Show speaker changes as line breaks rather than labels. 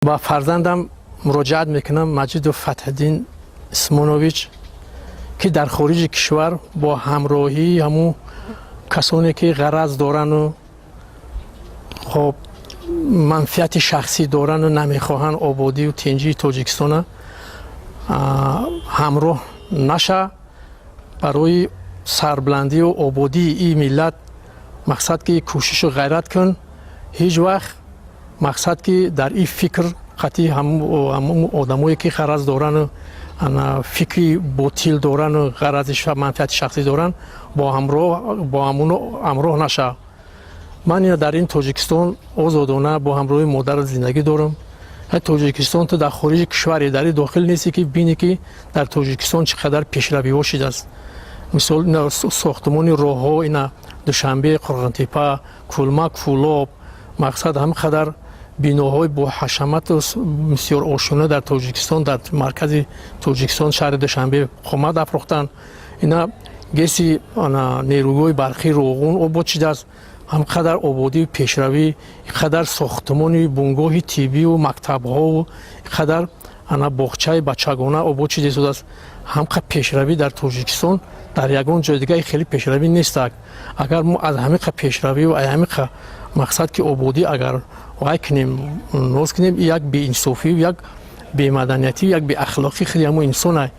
Ба фарзандам муроҷиат мекунам, Маҷидов Фатҳиддин Исмонович, ки дар хориҷи кишвар бо ҳамроҳии ҳамун касоне, ки ғараз дорану, хоб, манфиати шахсӣ дорану намехоҳанд ободию тинҷии Тоҷикистона, ҳамроҳ наша. Барои сарбаландию ободии ин миллат, мақсад, ки кӯшишу ғайрат кун. Ҳеҷ вақт, мақсад, ки дар ин фикр қатъи ҳамун одамое, ки ғараз дорану фикри ботил дорану ғарази манфиати шахсӣ доранд, бо ҳамуно ҳамроҳ наша. Ман ина дар ин Тоҷикистон озодона бо ҳамроҳи модар зиндагӣ дорам. Тоҷикистон, ту дар хориҷи кишваре, дар ин дохил нестӣ, ки бинӣ, ки дар Тоҷикистон чӣ қадар пешравиҳо шудааст. Мисол, сохтмони роҳҳо, ина Душанбе, Қурғонтеппа, Кулма, Кӯлоб, мақсад, ҳам қадар биноҳои бо ҳашамату бисёр ошона дар Тоҷикистон, дар маркази Тоҷикистон, шаҳри Душанбе қомат афрохтанд. Ина ГЭСи, нерӯгоҳи барқии Роғун обод шудааст. Ҳам қадар ободию пешравӣ, қадар сохтмони бунгоҳи тиббию мактабҳову қадар ана боғчаи бачагона обод шуда истодааст. Ҳамқа пешравӣ дар Тоҷикистон дар ягон ҷои дигаи хеле пешравӣ нестак. Агар мо аз ҳамиқа пешравию аз ҳамиқа, мақсад, ки ободӣ агар вай кунем, ноз кунем, як беинсофию як бемаданиятию як беахлоқӣ худи ҳамон инсона.